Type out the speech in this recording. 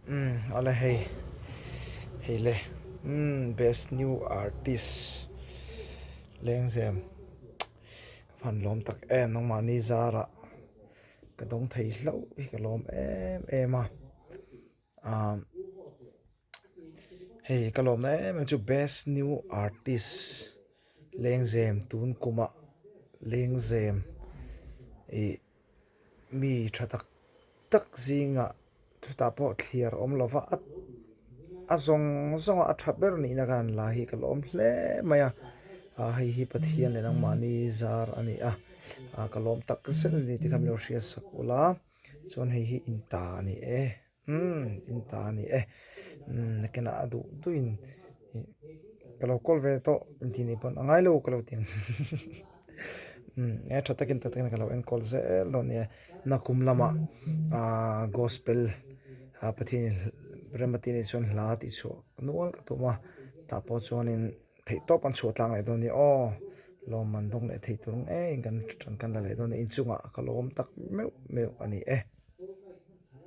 Umm awle hei hei le umm best new artist lengzem ka van lawm tak em nangmahni zarah ka dawng thei hlauh hi ka lawm em em a ah hei ka lawmna em em chu best new artist lengzem tun kumah lengzem ih mi tha tak tak zingah chutah pawh thliar awm lova a a zawng zawng a tha ber nihna khan an la hi ka lawm hle mai a ah hei hi Pathian leh nangmahni zar a ni a ah ka lawm tak zet a ni tih kha min lo hriat sak ula chuan hei hi in ta a ni e. Umm in ta a ni e umm nakinah a duh duhin ih ka lo kawl ve tawh intih ni pawn a ngai lo ka lo ti ang umm e tha takin tha takin ka lo enkawl zel dawn nia nakum lamah ahh gospel ah Pathianin remati nih chuan hla tih chhuah nual ka tum a tah pawh chuanin theih tawp an chhuah tlang leh dawn nia aw lawmman dawng leh theih tur ang em kan kan la leh dawn a inchungah ka lawm tak meuh meuh a ni e.